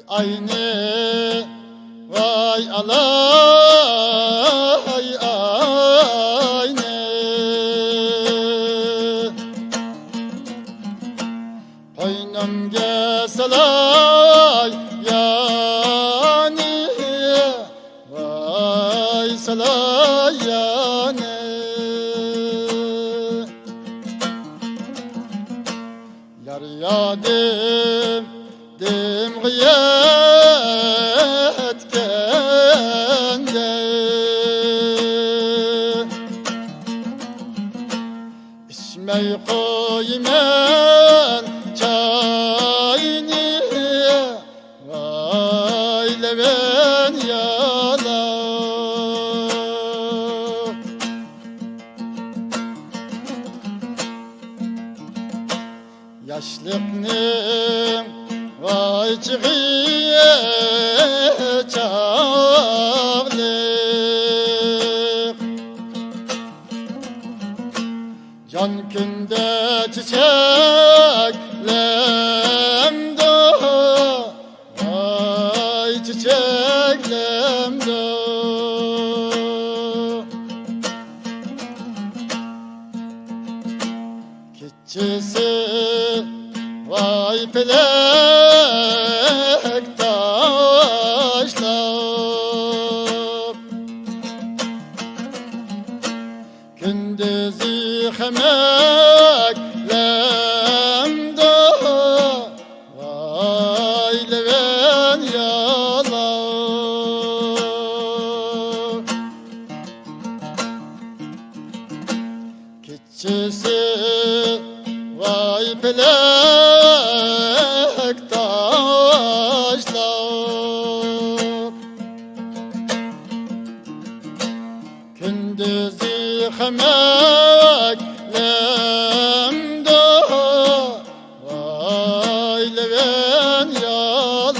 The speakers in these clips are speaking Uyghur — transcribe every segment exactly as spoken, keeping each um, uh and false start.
ئاينى، ۋاي ئالاي ئاينى. قوينۇمغا سالاي يانى، ۋاي سالاي يانى. يار يادىم دىمغا يەتكەندە، ئىچمەي قويىمەن چاينى، ۋاي لەۋەن يالاپ. ياشلىقنىڭ ۋاي چېغى چاغلىق، جان كۈندە چېچەكلەمدۇ، ۋاي چېچەكلەمدۇ. كېچىسى ۋاي پېلەك تاشلاپ، كۈندۈزى خەمەكلەمدۇ، ۋاي لەۋەن يالاپ. كېچىسى ۋاي پېلەك تاشلاپ، كۈندۈزى خەمەكلەمدۇ، ۋاي لەۋەن يالاپ.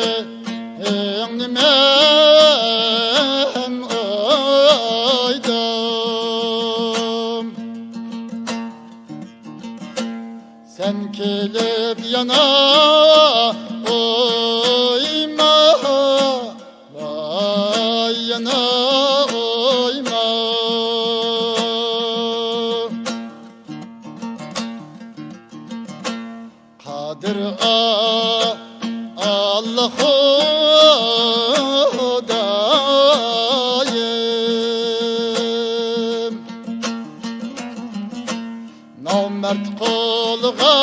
ئېرىقىڭنى مەن ئويدۇم، سەن كېلىپ يەنە ئويما، ۋاي يەنە ئويما. قادىر ئا-، ئاللا خۇدايىم، نامەرد قولىغا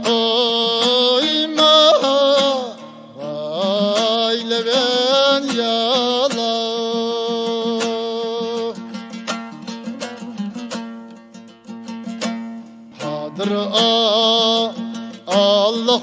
قويما، ۋاي لەۋەن يالاپ. قادىر ئا-، ئاللا